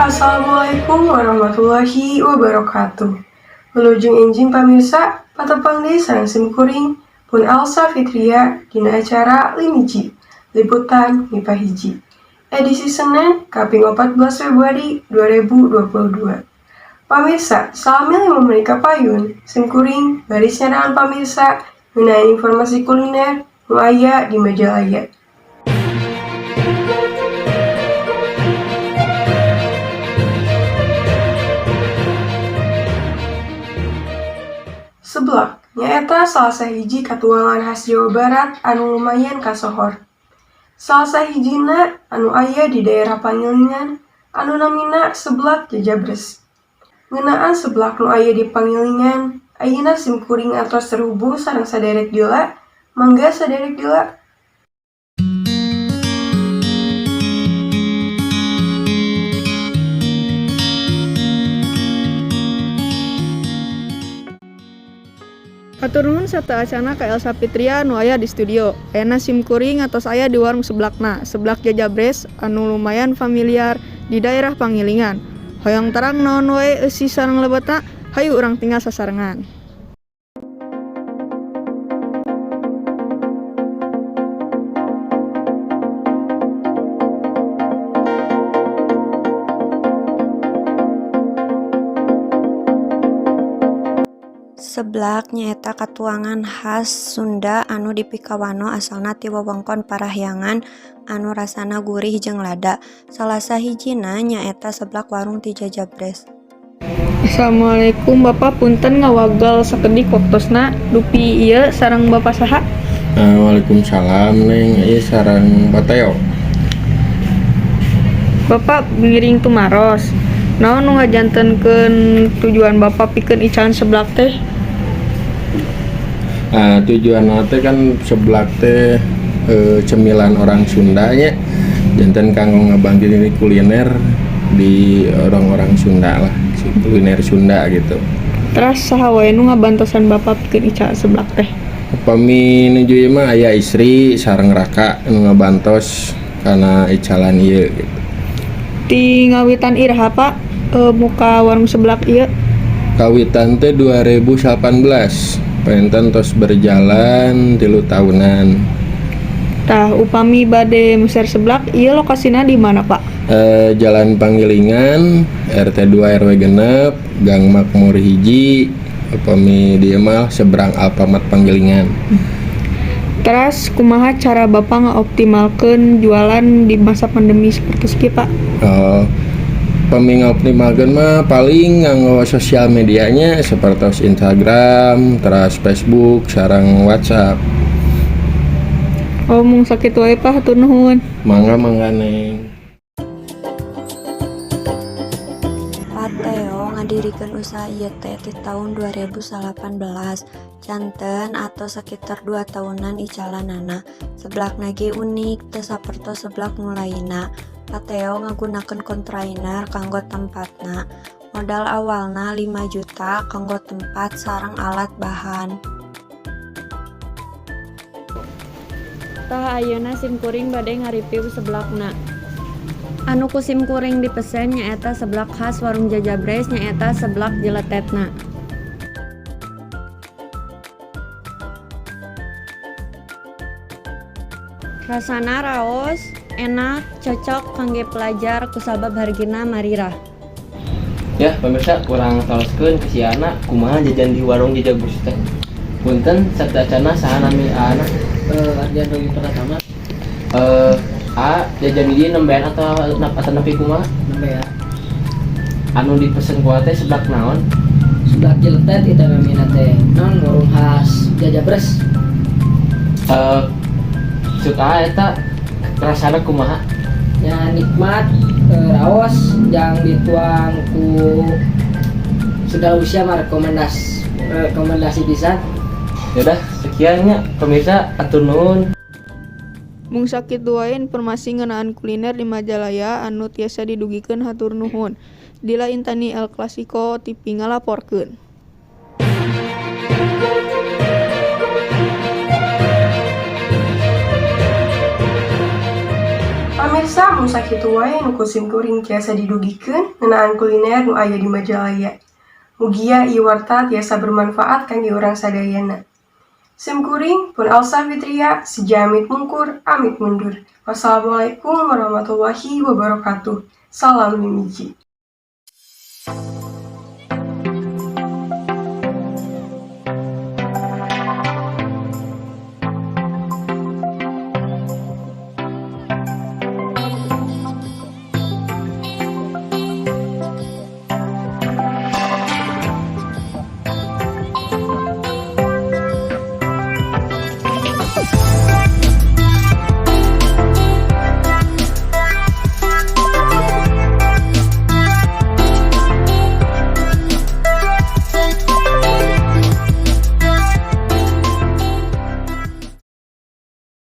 Assalamualaikum warahmatullahi wabarakatuh. Wilujeng enjing pamirsa, patepang deui sareng simkuring pun Elsa Fitria dina acara Limiji, Liputan MIPA 1. Edisi Senin, kaping 14 Februari 2022. Pamirsa, salami 5 menit kapayun, simkuring baris nyarangan pamirsa ngeunaan informasi kuliner nu aya di Majalaya. Seblak nyaeta salah sahiji katuangan khas Jawa Barat anu lumayan kasohor. Salah sahijina anu aya di daerah Pangilingan anu namina Seblak Jajabres. Ngeunaan seblak nu aya di Pangilingan, ayeuna simkuring atos terhubung sareng saderek Dila, mangga saderek Dila. Hatur nuhun sateuacanna ka Elsa Fitria nu aya di studio. Ayeuna simkuring atos aya di warung seblakna, Seblak Jajabres anu lumayan familiar di daerah Pangilingan. Hoyong terang naon wae eusi sareng lebetna? Hayu urang tingal sasarengan. Seblak nyaeta katuangan khas Sunda anu dipikawanoh asalna ti wewengkon Parahyangan anu rasana gurih jeung lada. Salah sahijina nyaeta seblak warung ti Jajabres. Assalamualaikum, Bapak, punten ngawagel sakedik waktosna, dupi ieu sareng Bapak saha? Waalaikumsalam, Neng. Ieu sareng Pateo. Bapak ngiring tumaros. Naon nu ngajantenkeun tujuan Bapak pikeun icalan seblak teh? Nah, tujuan teh kan seblak teh cemilan orang Sunda nya. Janten kanggo ngabangkit ini kuliner di orang-orang Sunda lah, si kuliner Sunda gitu. Teras saha wae nu ngabantosan Bapak pikeun icalan seblak teh? Upami nuju ieu mah aya istri sareng raka nu ngabantos kana icalan ieu gitu. Ti ngawitan iraha, Pak, muka warung seblak ieu? Kawitan teh 2018. Panginten tos berjalan 3 tahunan. Tah, upami bade meser seblak ieu lokasina di mana, Pak? Jalan Pangilingan RT 2 RW 6, Gang Makmur 1, upami dieu mah seberang Alfamart Pangilingan. Teras kumaha cara Bapak ngaoptimalkeun jualan di masa pandemi seperti kieu, Pak? Oh, upami ngoptimalkeun mah paling nganggo sosial medianya seperti Instagram, terus Facebook, sareng WhatsApp. Oh, mung sakitu wae, Pak, hatur nuhun. Mangga, mangga, Neng. Pateo ngadirikeun usaha ieu teh ti taun 2018, janten atau sekitar 2 tahunan icalanana. Seblakna ge unik, teu sapertos seblak nu lainna. Pateo ngagunakeun kontainer kanggo tempatna. Modal awalna 5 juta kanggo tempat sareng alat bahan. Tah, ayeuna simkuring bade ngareview seblakna. Anu ku simkuring dipesen nyaeta seblak khas warung Jajabres, nyaeta seblak jeletetna. Rasana raos, enak, cocok kangge pelajar kusabab hargina marirah. Ya, pemirsa, kurang taroskeun ke si Ana kumaha jajan di warung Jajabres teh. Punten sateuacanna, saha nami Ana? Ardian Rogi Pratama. A, jajan di dieu nembean atau nepi kumaha? Nembe ya. Anu dipesen ku teh seblak naon? Seblak jeletet itu namina teh, non warung khas Jajabres. Suka eta rasana kumaha? Ya, nikmat, raos yang dituang ku segala usia mah rekomendasi, rekomendasi bisa. Yaudah, sekian nya pemirsa, atur nuhun. Mung sakitu wae informasi ngeunaan kuliner di Majalaya anu tiasa didugikeun, hatur nuhun. Dila Intani, El Clasico TV ngalaporkeun. Pamirsa. Pamirsa, mung sakitu wae nu ku sim kuring tiasa didugikeun ngeunaan kuliner nu aya di Majalaya. Mugia ieu warta tiasa bermanfaat kangge urang sadayana. Sim kuring pun Alsa Fitria, seja amit mungkur, amit mundur. Wassalamualaikum warahmatullahi wabarakatuh. Salam Limiji.